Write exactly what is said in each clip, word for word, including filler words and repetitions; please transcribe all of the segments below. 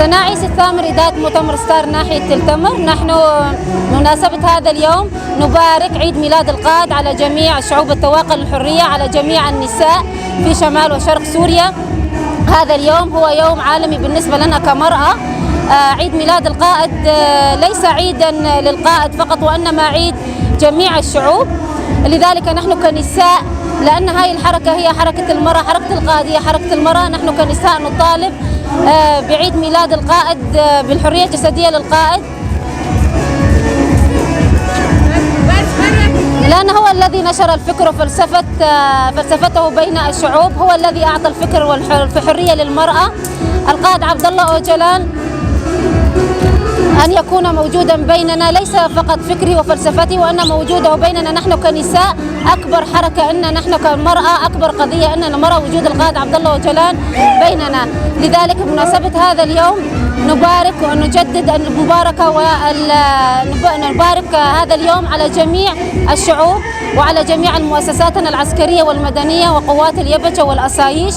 سناعي سي الثامر إدارة مؤتمر ستار ناحية تل تمر. نحن بمناسبة هذا اليوم نبارك عيد ميلاد القائد على جميع الشعوب التواقل الحرية، على جميع النساء في شمال وشرق سوريا. هذا اليوم هو يوم عالمي بالنسبة لنا كمرأة. آه، عيد ميلاد القائد، آه، ليس عيدا للقائد فقط، وإنما عيد جميع الشعوب. لذلك نحن كنساء، لأن هاي الحركة هي حركة المرأة، حركة القائد هي حركة المرأة، نحن كنساء نطالب، آه، بعيد ميلاد القائد، آه، بالحرية الجسدية للقائد، لأنه هو الذي نشر الفكر وفلسفة، آه، فلسفته بين الشعوب، هو الذي أعطى الفكر والح-، والحرية للمرأة. القائد عبد الله أوجلان أن يكون موجودا بيننا، ليس فقط فكري وفلسفتي، وإنما وجوده بيننا نحن كنساء أكبر حركة إن نحن كمرأة، أكبر قضية إن المرأة، وجود القائد عبد الله أوجلان بيننا. لذلك بمناسبة هذا اليوم نبارك ونجدد المباركة وال-، نب-، نبارك هذا اليوم على جميع الشعوب وعلى جميع المؤسساتنا العسكرية والمدنية وقوات اليبجة والأسايش.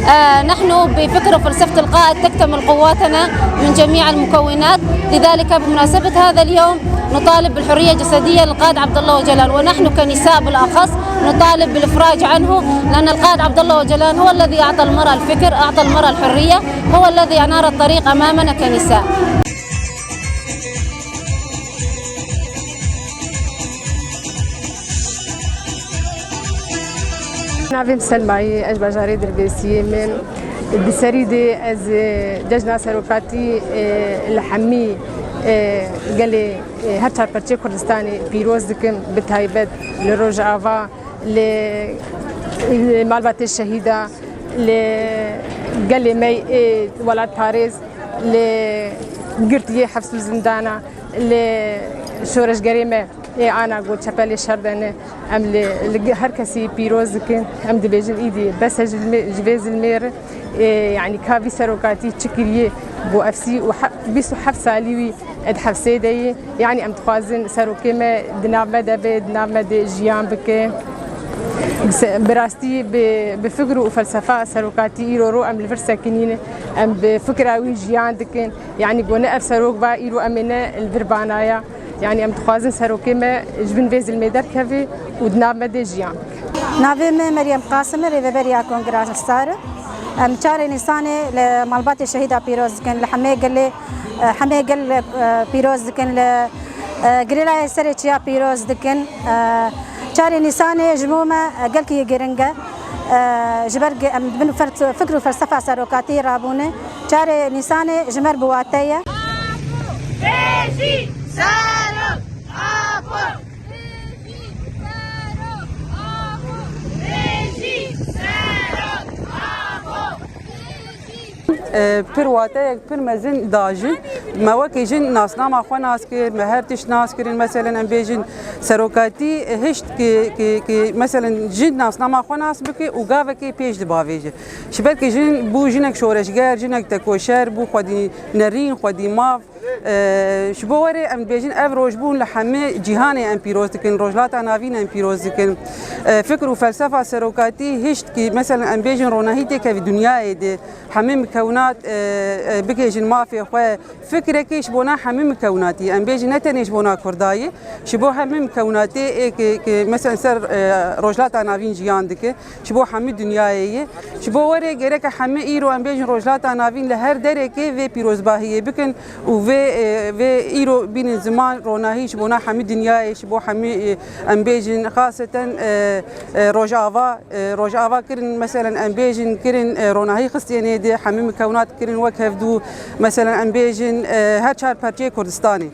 آه، نحن بفكر وفلسفة القائد تكتمل قواتنا من جميع المكونات. لذلك بمناسبة هذا اليوم نطالب بالحرية الجسدية للقائد عبد الله أوجلان، ونحن كنساء بالأخص نطالب بالإفراج عنه، لأن القائد عبد الله أوجلان هو الذي أعطى المرأة الفكر، أعطى المرأة الحرية، هو الذي أنار الطريق أمامنا كنساء. Navê min Selma ye, ez ji bajarê Dirbêsiyê me. Di serî de ez, e, cejna serokatî, e, li hemî, e, gelê, e, her çar perçê Kurdistanê pîroz dikim, bi taybet li Rojava, li, li malbatê şehîda, li gelê me yê welatparêz, li girtiyê heps û zindana, li şoreşgerê me ê ana ku çepelê şer de ne, em li, li her kesî pîroz dikin. Em dibêjin îdî bes e ji, ji vê zilmê re, ê, yanî ka vî serokatî çi kiriye bo ev sî û he-, bîst û heft salî wî di hepsê de ye. Yanî em dixwazin serokê me di nav me de be, di nav me de jiyan bike. Bi se-, bi rastî bi, bi fikr û felsefa serokatî îro ro em li vir sekinîne. Em bi fikra wî jiyan dikin. Yanî ku ne ev serok ba, îro em ê ne li vir banaya. Yanî em dixwazin serokê me ji bin vê zilmê derkeve û di nav me de jiyan bike. Navê me Meryem Qasim e, rêveberiya Kongra Star e. Em çarê Nîsanê li malbatê şehîda pîroz dikin, li hemê gelê, e, hemê gel, e, pîroz dikin, li, e, girêlayê serê çiya pîroz dikin. E, çarê Nîsanê ji bo me, e, gelkî giring e. E, ji ber ku em di bin fer-, fikr û felsefa serokatiyê rabûne. Çarê Nîsanê ji me re bi wate ye. Apo! Bêjî! Serok! Apo! Bêjî! Serok! Apo! Bêjî! Serok! Apo! Bêjî! E, pir wateyek pir mezin da jin. Me wekî jin nasnama xwe nas kir, me her tişt nas kirin. Meselen em bêjin serokatî hişt ki, ki, ki meselen jin nasnama xwe nas bike û gavekê pêş di bavêje. Ji ber ku jin bû jinek şoreşger, jinek tekoşer, bû xwedî nerîn, xwedî mav. E, ji bo werê em dibêjin ev roj bûn li hemê cîhanê em pîroz dikin, Rojhilata Navîn em pîroz dikin. E, fikr û felsefa serokatî hişt ki, meselen em bêjin ronahî têkevî dinyayê de, hemî mikewnat, e, e, bigihêjin mafê xwe, fikrekê ji bona hemî mikewnatî, em bêjin ne tenê ji bona Kurda ye, ji bo hemî mikewnatê ê ki, ki, meselen ser, e, Rojhilata Navîn jiyan dike. Ji bo hemî dinyayê ye. Ji bo werê gereke hemî îro em bêjin Rojhilata Navîn li her derekê vê pîrozbahiyê bikin û vê, e, vê îro bînin ziman, ronahî ji bona hemî dinyayê, ji bo hemî, e, em bêjin xaseten, e, e, Rojava, e, Rojava kirin, meselen em bêjin kirin, e, ronahî xistiyê nêdî, hemî mikewnat kirin wek hevdû, meselen em bêjin, e, her çar perçeyê Kurdistanê.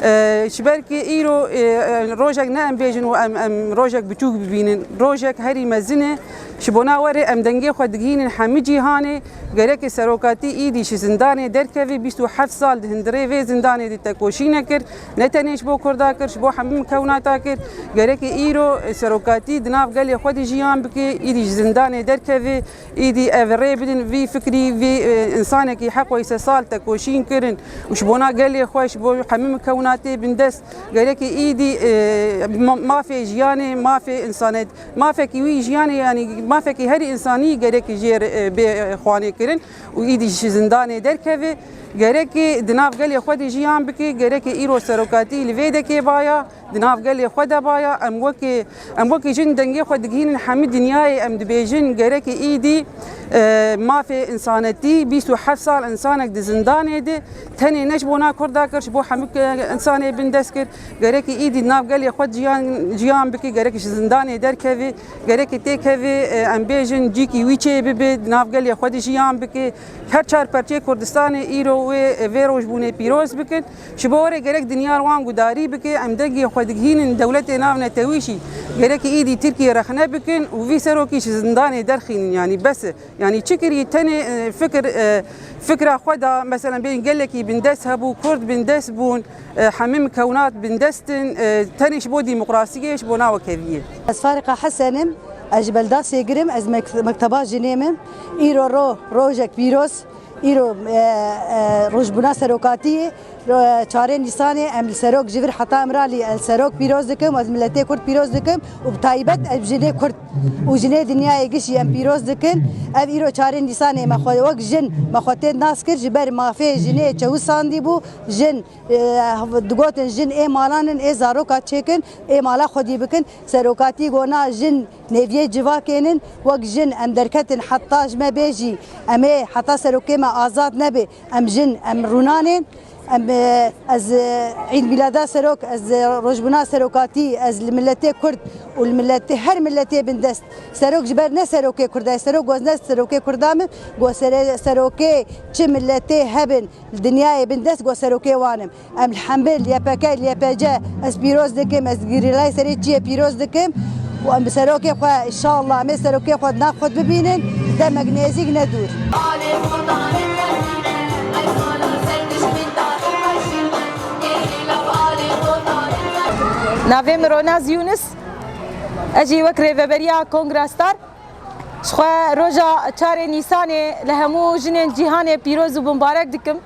E, ji ber ku îro, e, e, rojek ne em bêjin û em, em rojek biçûk bibînin. Rojek herî mezin e. Ji bona werê em dengê xwe digihînin hemî cîhanê. Gereke serokatî îdî ji zindanê derkeve, bîst û heft sal di hundirê vê zindanê de tekoşîne kir. Ne tenê ji bo Kurda kir, ji bo hemî mikewnata kir. Gereke îro, e, serokatî di nav gelê xwe de jiyan bike, îdî ji zindanê derkeve. Îdî ev rê bidin vî fikrî, vî, e, însanekî heqoyî sed sal tekoşîn kirin û ji bona gelê xwe, ji bo hemî mikewnatê bindest, gereke îdî, e, ma-, mafê jiyanê, mafê însanet, mafekî wî jiyanê, yanî mafekî herî însanî gereke jê re, e, bê, e, xwanê kirin û îdî ji zindanê derkeve. Gereke di nav gelê xwe de jiyan bike, gereke îro serokatî li vê dekê baya. Di nav gelê xwe de baya, em wekî, em wekî jin dengê xwe digihînin hemî dinyayê, em dibêjin, gereke îdî, e, mafê însanetî, bîst û heft sal însanek di zindanê de, tenê ne ji bona Kurda kir, ji bo hemî ke-, însanê bindest kir. Gereke îdî di nav gelê xwe jiyan, jiyan bike, gereke ji zindanê derkeve, gereke têkeve, e, em bêjin, cîkî wî çê bibe, di nav gelê xwe de jiyan bike. Her çar perçeyê Kurdistanê îro wê, e, vê rojbûnê pîroz bikin. Ji bo were gerek dinya li wan gudarî bike, em dengê xwe digihînin dewletê navnetewî jî. Gerek îdî Tirkiye rexne bikin û vî serokî ji zindanê derxînin, yanî bes e. Yanî çi kirî tenê, e, fikir, e, fikra xwe da, meselen bêjin gelekî bindest hebû, Kurd bindest bûn, e, hemî mikewnat bindest in, e, tenê ji bo demokrasiyê, ji bo navekeviyê. Ez Fariqa Hesen im, ez ji Belda Sêgir im, ez mek-, mekteba jinê me. Îro ro, rojek pîroz. Îro, e, e, rojbûna serokatiyê, ro-, e, çarê Nîsanê em li serok ji vir heta Îmralî, ez serok pîroz dikim, ez miletê Kurd pîroz dikim û bi taybet em jinê Kurd û jinê dinyayê gişî em pîroz dikin. Ev îro çarê Nîsanê me xwe wek jin me xwe tê nas kir, ji ber mafê jinê çewisandî bû, jin, e, digotin jin ê malan in, ê zaroka çêkin, ê mala xwedî bikin. Serokatî gona jin Nêviyê civakê nin, wek jin em derketin heta ji me bê jî, em ê heta serokê me azad nebe, em jin, em rûnanên, em, e, ez, e, Îd Mîlada Serok, ez, e, rojbûna serokatî, ez li miletê Kurd û li miletê, her miletê bindest. Serok ji ber ne serokê Kurda ye, serok goz ne serokê Kurda min, go sere-, serokê çi miletê hebin, Li dinyayê bindest go serokê wan im. Em li hember li Y P K, li Y P C ez pîroz dikim, ez gerîlayê serê çiyê pîroz dikim û em bi serokê xwe, înşallah, em ê serokê xwe di nav xwe bibînin, demek nêzîk ne dûr. Navê min Ronaz Yûnis, ez jî wek rêveberiya Kongra Star Ji xwe roja çarê Nîsanê li hemû jinên cîhanê pîroz û bimbarek dikim.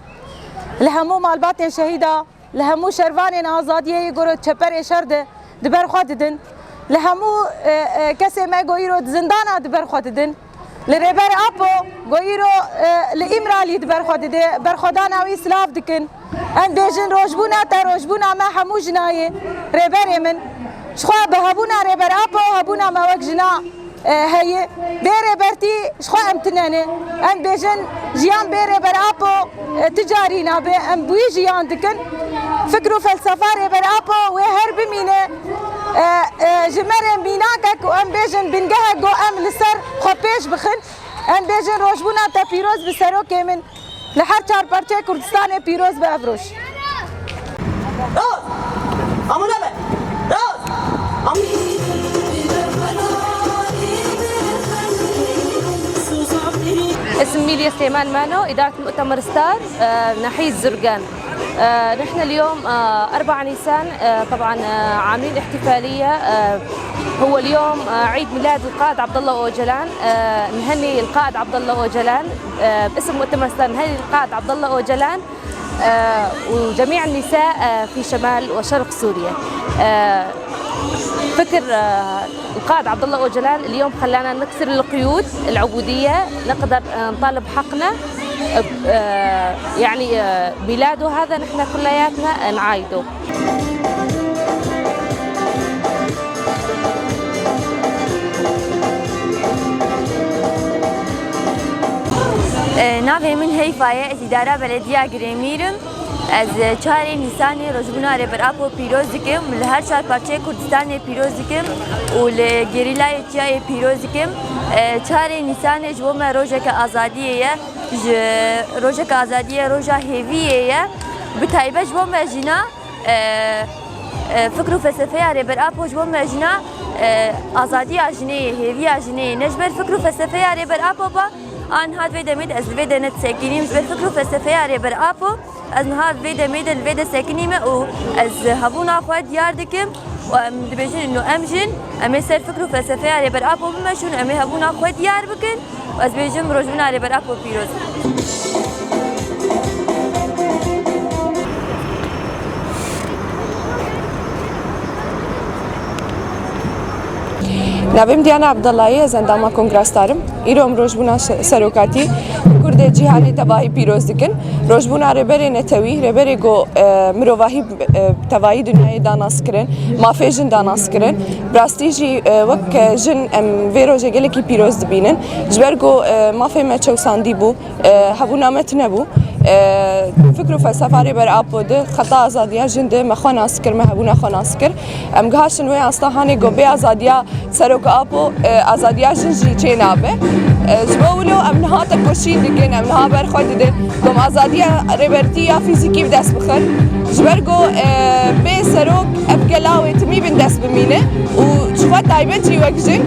Li hemû malbatên şehîda, li hemû şervanên azadiyê yê ku çeperê şer de di ber xwe didin, li hemû, e, e, kesê me ku îro di zindana di ber xwe didin, li Rêber Apo ku îro, e, li Îmralî di ber xwe dide, berxwedana wî silav dikin. Em bêjin rojbûna te, rojbûna me hemû jina ye, rêberê min. Ji xwe bi hebûna Rêber Apo, hebûna me wek jina, e, heye. Bê Rêbertî ji xwe em tune ne. Em bêjin jiyan bê Rêber Apo, e, ti carî nabe. Em bi wî jiyan dikin. Fikr û felsefa Rêber Apo wê her bimîne. E, e, ji me re mînakek û em bêjin bingehek ku em li ser xwe pêş bixin. Em bêjin rojbûna te pîroz bi serokê min. Li her çar perçeyê Kurdistanê pîroz be ev roj. Roz! Amûne be! Roz! Am- اسم ميليا سليمان مانو، إدارة مؤتمر ستار، آه، ناحية زرقان. آه، نحن اليوم، آه، أربعة نيسان، آه، طبعًا، آه، عاملين احتفالية، آه، هو اليوم، آه، عيد ميلاد القائد عبد الله أوجلان. آه، نهني القائد عبد الله أوجلان، آه، باسم مؤتمر ستار نهني القائد عبد الله أوجلان، آه، وجميع النساء، آه، في شمال وشرق سوريا. آه، فكر، آه، القائد عبد الله أوجلان اليوم خلانا نكسر القيود العبودية، نقدر، آه، نطالب حقنا. آه، يعني، آه، ميلاده هذا نحن كلياتنا نعايده. Navê min Heyfa ye, ez îdara belediya Girêmîr im. Ez çarê Nîsanê rojbûna Rêber Apo pîroz dikim, li her çar parçeyê Kurdistanê pîroz dikim û li gerîlayê çiyayê pîroz dikim. Çarê Nîsanê ji bo me rojeke azadiyê ye, ji rojeke azadiyê roja hêviyê ye. Bi taybet ji bo me jina, E, e, fikr û felsefeya Rêber Apo ji bo me jina, e, azadiya jinê ye, hêviya jinê ye. Ne ji ber fikr û felsefeya Rêber Apo ba, a niha di vê demê de ez li vê de ne disekinîm. Ji ber fikr û felsefeya Rêber Apo ez niha di vê demê de li vê de sekinîme û ez hebûna xwe diyar dikim û em dibêjin, ino em jin, em ê ser fikr û felsefeya Rêber Apo bimeşin û em ê hebûna xwe diyar bikin. Ez bêjim rojbûna Rêber Apo pîroz. Navê min Diyana Abdallayê, ez endama Kongra Star im. Îro em rojbûna şe-, serokatî Kurdê cîhanê tevahî pîroz dikin. Rojbûna rêberê netewî, rêberê ku, e, mirovahî, e, tevahî dinyayê da nas kirin, mafê jin da nas kirin. Bi rastî jî, e, wek, e, jin em vê rojê gelekî pîroz dibînin. Ji ber ku, e, mafê me çewsandî bû, e, hebûna me tune bû. E, fikr û felsefa Rêber Apo di xeta azadiya jin di me xwe nas kir, me hebûna xwe nas kir. Em gihaştin wê asta hanê ku bê azadiya Serok Apo, e, azadiya jin jî çê nabe. E, ji bo wilo em niha tekoşîn dikin, em niha ber xwe didin. Ku em azadiya rêbertî ya fîzîkî bi dest bixin. Ji ber ku, e, bê serok ev gela wê timî bin dest bimîne û ji xwe taybet jî wek jin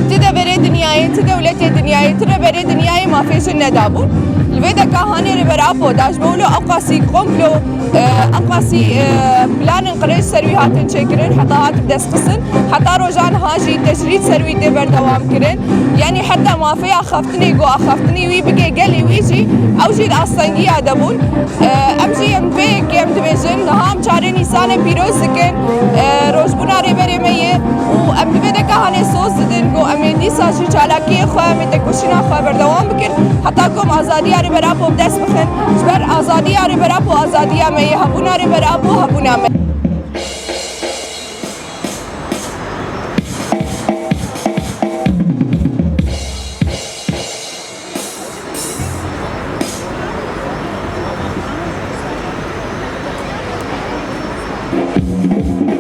ti deverê dinyayê, ti dewletê dinyayê, ti rêberê dinyayê mafê jin nedabûn. Li vê deka hanê Rêber Apo da ji bo wilo ew qasî komplo, e, ew qasî, e, planên qirêj ser wî hatin çêkirin, heta hat bi dest xistin. Heta roja niha jî tecrîd ser wî tê berdewam kirin. Yanî heta mafê axaftinê ku axaftinî wî bike gelê wî jî, ew jî di astengiya de bûn. E, em jî em vê yekê em dibêjin, niha em çarê Nîsanê pîroz dikin. E, rojbûna rêberê me ye û em di vê deka hanê soz didin ku em ê dîsa jî çalakiyê xwe, em ê tekoşîna xwe berdewam bikin. Heta ku em azadiya Rêber Apo bi dest bixin. Ji ber azadiya Rêber Apo azadiya me ye, hebûna Rêber Apo hebûna me.